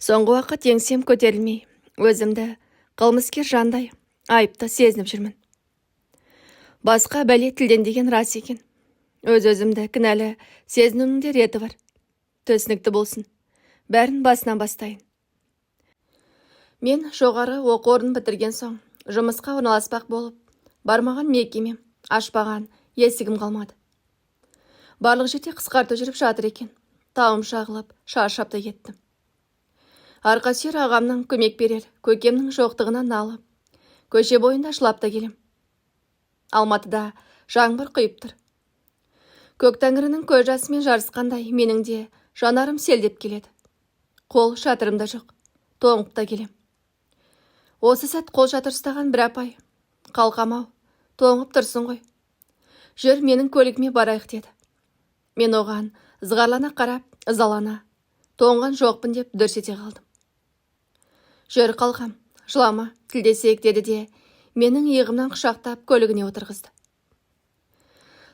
Соңғы уақыт еңсем көтерілмей, өзімді қылмыскер жандай айыпты сезініп жүрмін. Басқа бәле тілден деген рас екен. Өз-өзімді кінәлі сезінуімнің де реті бар. Түсінікті болсын. Бәрін басынан бастайын. Мен жоғары оқу орнын бітірген соң жұмысқа орналаспақ болып, бармаған мекемем, ашпаған есігім қалмады. Барлық жерде қысқарту жүріп жатыр екен. Тауым шағылып, шаршап та кеттім. Арқа сүйер ағамның, көмек берер көкемнің жоқтығынан налып, көше бойында жылап та келем. Алматыда жаңбыр құйып тұр. Көк тәңірінің көз жасымен жарысқандай менің де жанарым селдеп келеді. Қол шатырым да жоқ, тоңып та келем. Осы сәт қол шатыр ұстаған бір апай: «Қалқам-ау, тоңып тұрсың ғой. Жүр, менің көлігіме барайық», – деді. Мен оған ызғарлана қарап, ызалана, тоңған жоқпын деп дүрс ете қалдым. «Жүр, қалқам, жылама, тілдесейік», – деді де менің иығымнан құшақтап көлігіне отырғызды.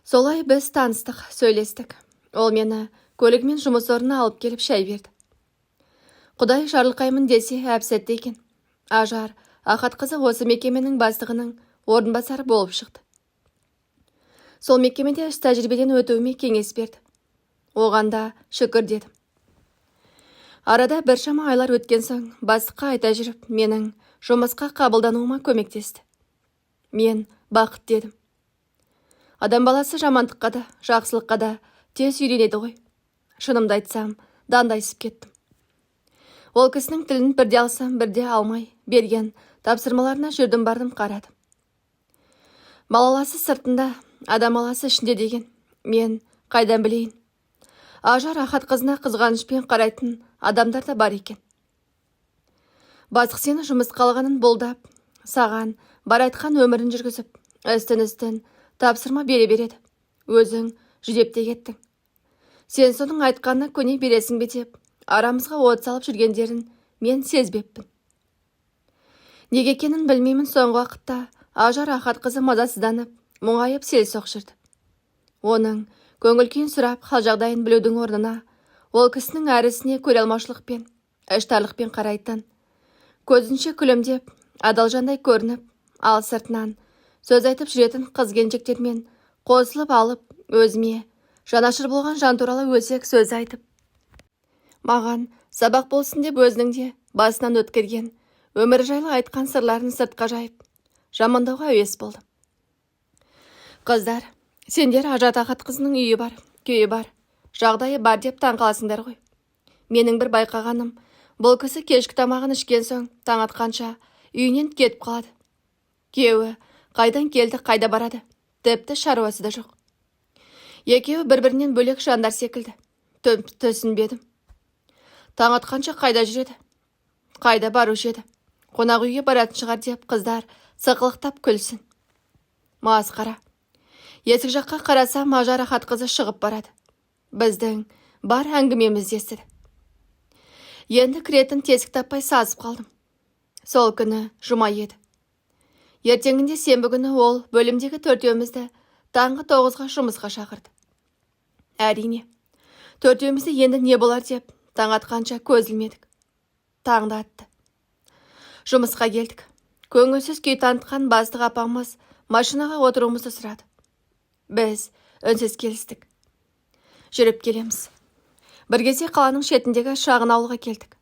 Солай біз таныстық, сөйлестік. Ол мені көлігімен жұмыс орнына алып келіп, шай берді. Құдай жарылқаймын десе, әп-сәтте екен. Ажар Ахатқызы осы мекеменің бастығының орынбасары болып шықты. Сол мекемеде іс тәжірибеден өтуіме кеңес берді. Оған да шүкір дедім. Арада біршама айлар өткен соң бастыққа айта жүріп, менің жұмысқа қабылдануыма көмектесті. Мен бақыт дедім. Адам баласы жамандыққа да, жақсылыққа да тез үйренеді ғой. Шынымды айтсам, дандайсып кеттім. Ол кісінің тілін бірде алсам, бірде алмай, берген тапсырмаларына жүрдім бардым қарадым. Мал аласы сыртында, адам аласы ішінде деген. Мен қайдан білейін? Ажар Ахатқызына қызғанышпен қарайтын адамдар да бар екен. Бастық сені жұмысқа алғанын бұлдап, саған бар айтқан өмірін жүргізіп, үстін-үстін тапсырма бере береді. Өзің жүдеп те кеттің. Сен соның айтқанына көне бересің бе деп, арамызға от салып жүргендерін мен сезбеппін. Неге екенін білмеймін, соңғы уақытта Ажар Ахатқызы мазасызданып, мұңайып селсоқ жүрді. Оның көңіл күйін сұрап, хал жағдайын білудің орнына, ол кісінің әр ісіне көре алмаушылықпен, іштарлықпен қарайтын, көзінше күлімдеп, адал жандай көрініп, ал сыртынан сөз айтып жүретін қыз келіншектермен қосылып алып, өзіме жанашыр болған жан туралы өсек сөз айтып, маған сабақ болсын деп өзінің де басынан өткерген өмірі жайлы айтқан сырларын сыртқа жайып, жамандауға әуес болды. Қыздар, сендер Ажар Ахатқызының үйі бар, күйі бар, жағдайы бар деп таң қаласыңдар ғой. Менің бір байқағаным, бұл кісі кешкі тамағын ішкен соң таң атқанша үйінен кетіп қалады. Күйеуі қайдан келді, қайда барады, тіпті шаруасы да жоқ. Екеуі бір-бірінен бөлек жандар секілді. Түсінбедім. Таң атқанша қайда жүреді? Қайда барушы еді? Қонақ үйге баратын шығар деп қыздар сықылықтап күлсін. Масқара. Есік жаққа қарасам, Ажар Ахатқызы шығып барады. Біздің бар әңгімемізді естіді. Енді кіретін тесік таппай сасып қалдым. Сол күні жұма еді. Ертеңінде сенбі күні ол бөлімдегі төртеумізді таңғы 9-ға жұмысқа шақырды. Әрине, төртеумізді енді не болар деп таң атқанша көз ілмедік. Таңды атты. Жұмысқа келдік. Көңілсіз күй танытқан бастық апамыз машинаға отыруымызды сұрады. Біз үнсіз келістік. Жүріп келеміз. Бір кезде қаланың шетіндегі шағын ауылға келдік.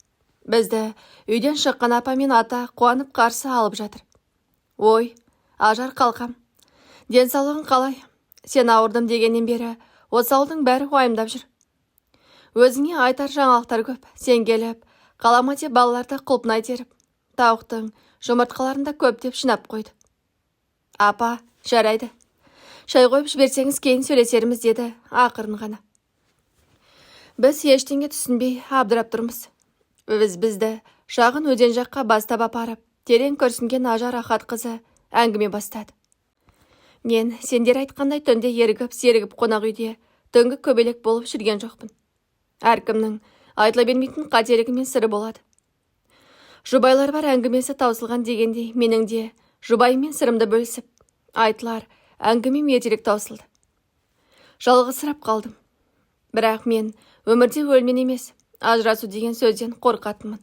Бізді үйден шыққан апа мен ата қуанып қарсы алып жатыр. «Ой, Ажар қалқам, денсаулығың қалай? Сен ауырдым дегеннен бері осы ауылдың бәрі уайымдап жүр. Өзіңе айтар жаңалықтар көп. Сен келіп, қалама деп балаларды құлпынай теріп, тауықтың жұмыртқаларын да көптеп жинап қойды». «Апа, жарайды. Шай қойып жіберсеңіз, кейін сөйлесерміз», – деді ақырын ғана. Біз ештеңе түсінбей абдырап тұрмыз. Бізді шағын өзен жаққа бастап апарып, терең күрсінген Ажар Ахатқызы әңгіме бастады. «Мен сендер айтқандай түнде ерігіп, серігіп қонақ үйде түнгі көбелек болып жүрген жоқпын. Әркімнің айтыла бермейтін қателігі мен сыры болады. Жұбайлар бар әңгімесі таусылған дегендей, менің де жұбайыммен сырымды бөлісіп, айтылар әңгімем ертерек таусылды. Жалғызсырап қалдым. Бірақ мен өмірде өлімнен емес, ажырасу деген сөзден қорқатынмын».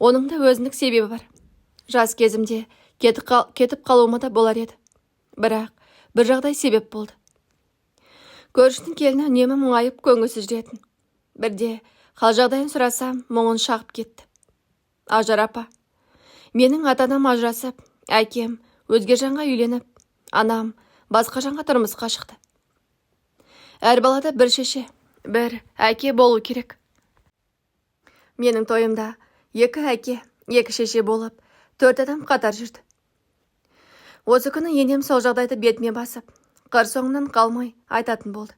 Оның да өзіндік себебі бар. Жас кезімде кетіп қалуыма да болар еді. Бірақ бір жағдай себеп болды. Көршінің келіні үнемі мұңайып, көңілсіз жүретін. Бірде хал жағдайын сұрасам, мұңын шағып кетті. Ажар апа, менің ата-анам ажырасып, әкем өзге жанға үйленіп, анам басқа жанға тұрмысқа шықты. Әр балада бір шеше, бір әке болу керек. Менің тойымда екі әке, екі шеше болып, 4 адам қатар жүрді. Осы күні енем сол жағдайды бетіме басып, қыр соңынан қалмай айтатын болды.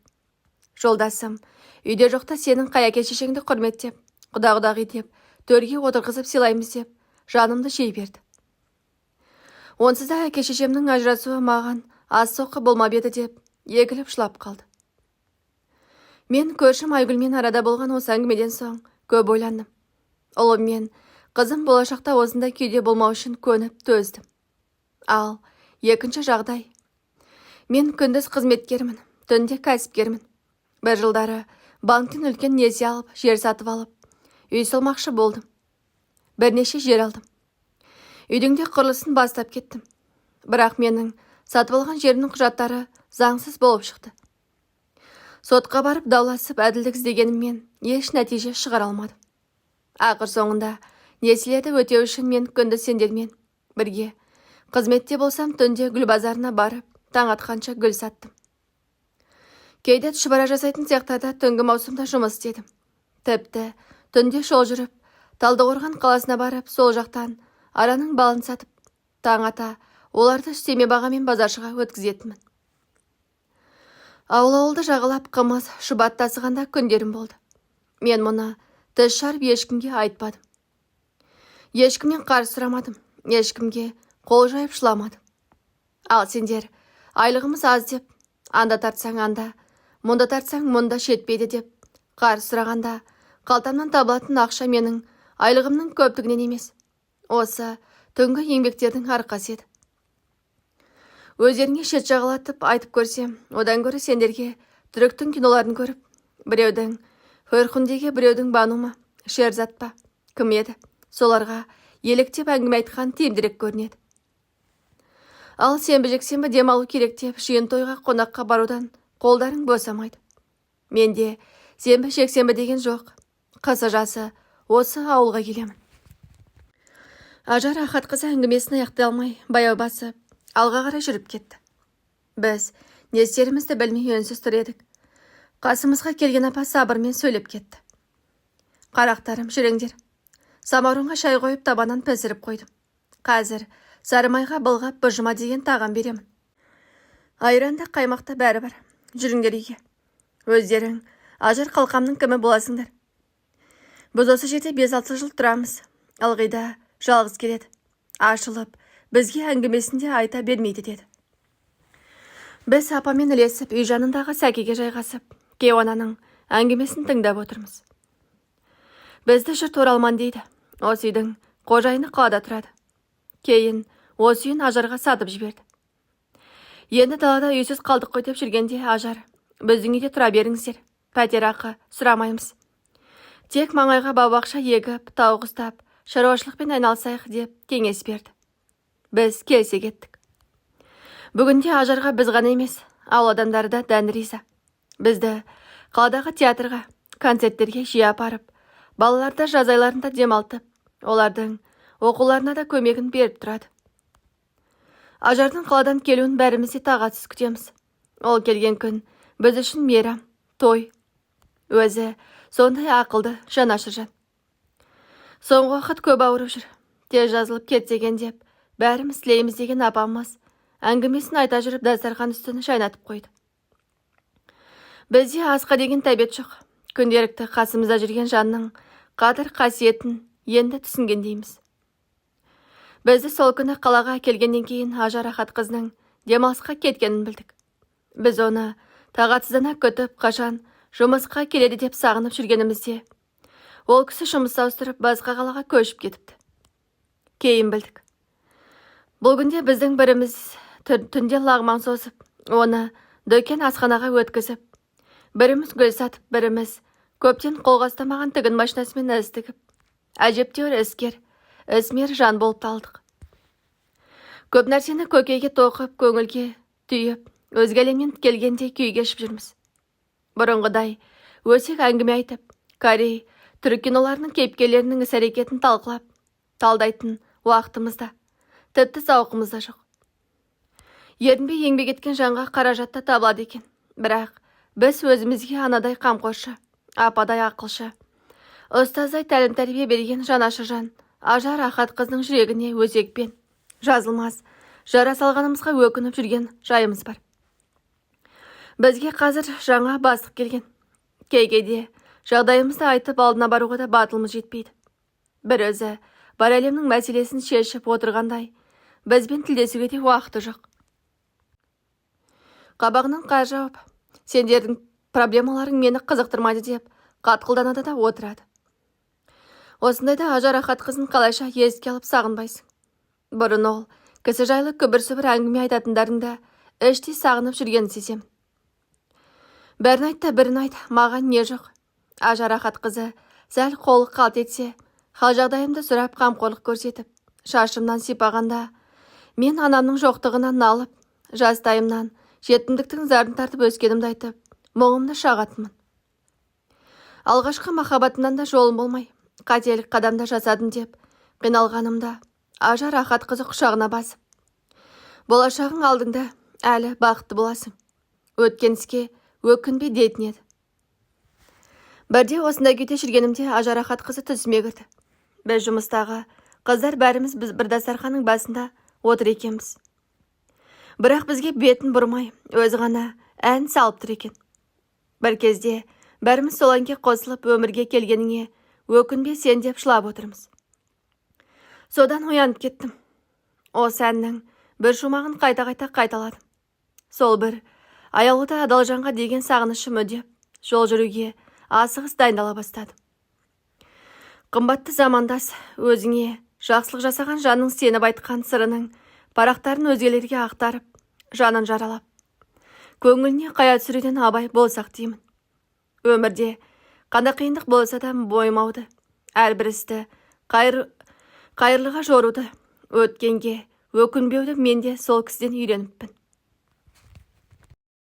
Жолдасым, үйде жоқта сенің қай әке шешеңді құрметтеп, құда-құдағи деп, төрге отырғызып сыйлаймыз деп, жанымды жей берді. Онсыз да әке шешемнің ажырасуы маған аз соққы болмап еді деп, егіліп жылап қалды. Мен көршім Айгүлмен арада болған осы әңгімеден соң көп ойландым. Ұлым мен қызым болашақта осындай күйде болмау үшін көніп төздім. Ал екінші жағдай. Мен күндіз қызметкермін, түнде кәсіпкермін. Бір жылдары банктен үлкен несие алып, жер сатып алып, үй салмақшы болдым. Бірнеше жер алдым. Үйдің де құрылысын бастап кеттім. Бірақ менің сатып алған жерімнің құжаттары заңсыз болып шықты. Сотқа барып дауласып әділдік іздегеніммен еш нәтиже шығара алмадым. Ақыр соңында несиелерді өтеу үшін мен күндіз сендермен бірге қызметте болсам, түнде гүл базарына барып, таң атқанша гүл саттым. Кейде түшбара жасайтын цехтарда түнгі маусымда жұмыс істедім. Тіпті түнде жол жүріп, Талдықорған қаласына барып, сол жақтан араның балын сатып, таң ата оларды үстеме бағамен базаршыға өткізетінмін. Ауыл-ауылды жағалап қымыз, шұбат тасығанда күндерім болды. Мен мұны тіс жарып ешкімге айтпадым. Ешкімнен қарыз сұрамадым, ешкімге қол жайып жыламадым. Ал сендер айлығымыз аз деп, анда тартсаң анда, мұнда тартсаң мұнда жетпейді деп, қарыз сұрағанда қалтамнан табылатын ақша менің айлығымның көптігінен емес, осы түнгі еңбектердің арқасы еді. Өздеріңе шет жағалатып айтып көрсем, одан гөрі сендерге түріктің киноларын көріп, біреудің Ферхундеге, біреудің Бану ма, Шерзат па, кім еді, соларға еліктеп әңгіме айтқан тиімдірек көрінеді. Ал сенбі жексенбі демалу керек деп жиын тойға қонаққа барудан қолдарың босамайды. Менде сенбі жексенбі деген жоқ. Қысы жасы осы ауылға келемін. Ажар Ахатқызы әңгімесін аяқтай алмай, баяу басып, алға қарай жүріп кетті. Біз не істерімізді білмей үнсіз тұр едік. Қасымызға келген апа сабырмен сөйлеп кетті. Қарақтарым, жүріңдер. Самаурынға шай қойып табанан пісіріп қойдым. Қазір сары майға былғап бұжыма деген тағам беремін. Айранда қаймақта бәрі бар. Жүріңдер үйге. Өздерің Ажар қалқамның кімі боласыңдар. Біз осы жерде 5-6 жыл тұрамыз. Ылғи да жалғыз келеді. Ашылып, бізге әңгімесін де айта бермейді деді. Біз апамен ілесіп, үй жанындағы сәкеге жайғасып, кейуананың әңгімесін тыңдап отырмыз. Бізді жұрт оралман дейді. Осы үйдің қожайыны қалада тұрады. Кейін осы үйін Ажарға сатып жіберді. Енді далада үйсіз қалдық қой деп жүргенде Ажар, біздің үйде тұра беріңіздер, пәтер ақы сұрамаймыз. Тек маңайға бау-бақша егіп, тауық ұстап, шаруашылықпен айналысайық деп кеңес берді. Біз келсе кеттік. Бүгінде Ажарға біз ғана емес, ауыл адамдары да дән риза. Бізді қаладағы театрға, концерттерге жиі апарып, балаларды жаз айларында демалтып, олардың оқуларына да көмегін беріп тұрады. Ажардың қаладан келуін бәріміз де тағатсыз күтеміз. Ол келген күн біз үшін мейрам, той. Өзі сондай ақылды, жанашыр жан. Соңғы уақыт көп ауырып жүр. Тез жазылып кетсе екен деп бәріміз тілейміз деген апамыз әңгімесін айта жүріп дастархан үстін жайнатып қойды. Бізде асқа деген тәбет жоқ. Күнделікті қасымызда жүрген жанның қадір қасиетін енді түсінгендейміз. Бізді сол күні қалаға келгеннен кейін Ажар Ахатқызының демалысқа кеткенін білдік. Біз оны тағатсыздана күтіп, қашан жұмысқа келеді деп сағынып жүргенімізде, ол кісі жұмыс ауыстырып басқа қалаға көшіп кетіпті. Кейін білдік. Бұл күнде біздің біріміз түнде лағман созып, оны дүкен асханаға өткізіп, біріміз гүл сатып, біріміз көптен қолға ұстамаған тігін машинасымен іс тігіп, әжептәуір іскер, ісмер жан болып та алдық. Көп нәрсені көкейге тоқып, көңілге түйіп, өзге әлемнен келгендей күй кешіп жүрміз. Бұрынғыдай өсек әңгіме айтып, корей, түрік киноларының кейіпкерлерінің іс-әрекетін талқылап, талдайтын уақытымыз да, тіпті зауқымыз да жоқ. Ерінбей еңбек еткен жанға қаражат та табылады екен. Бірақ біз өзімізге анадай қамқоршы, ападай ақылшы, ұстаздай тәлім-тәрбие берген жанашыр жан Ажар Ахатқызының жүрегіне өсекпен жазылмас жара салғанымызға өкініп жүрген жайымыз бар. Бізге қазір жаңа бастық келген. Кей-кейде жағдайымызды айтып алдына баруға да батылымыз жетпейді. Бір өзі бар әлемнің мәселесін шешіп отырғандай, бізбен тілдесуге де уақыты жоқ. Қабағынан қар жауып, сендердің проблемаларың мені қызықтырмайды деп қатқылданады да отырады. Осындайда Ажар Ахатқызын қалайша еске алып сағынбайсың? Бұрын ол кісі жайлы күбір-сүбір әңгіме айтатындардың да іштей сағынып жүргенін сеземін. Бәрін айт та бірін айт, маған не жоқ. Ажар Ахатқызы сәл қолы қалт етсе, хал жағдайымды сұрап қамқорлық көрсетіп, шашымнан сипағанда, мен анамның жоқтығынан налып, жастайымнан жетімдіктің зарын тартып өскенімді айтып, мұңымды шағатынмын. Алғашқы махаббатымнан да жолым болмай, қателік қадамда жасадым деп қиналғанымда Ажар Ахатқызы құшағына басып, болашағың алдыңда, әлі бақытты боласың, өткен іске өкінбе дейтін еді. Бірде осындай күйде жүргенімде Ажар Ахатқызы түсіме кірді. Біз жұмыстағы қыздар бәріміз біз бір дастарханның басында отыр екенбіз. Бірақ бізге бетін бұрмай, өзі ғана ән салып тұр екен. Бір кезде бәріміз сол әнге қосылып, өмірге келгеніңе өкінбе сен деп жылап отырмыз. Содан оянып кеттім. Осы әннің бір шумағын қайта-қайта қайталадым. Сол бір аяулы адал жанға деген сағынышым үдеп, жол жүруге асығыс дайындала бастадым. Қымбатты замандас, өзіңе жақсылық жасаған жанның сеніп айтқан сырының парақтарын өзгелерге ақтарып, жанын жаралап, көңіліне қая түсіруден абай болсақ деймін. Өмірде қандай қиындық болса да мойымауды, әрбір істі қайырлыға жоруды, өткенге өкінбеуді мен де сол кісіден үйреніппін.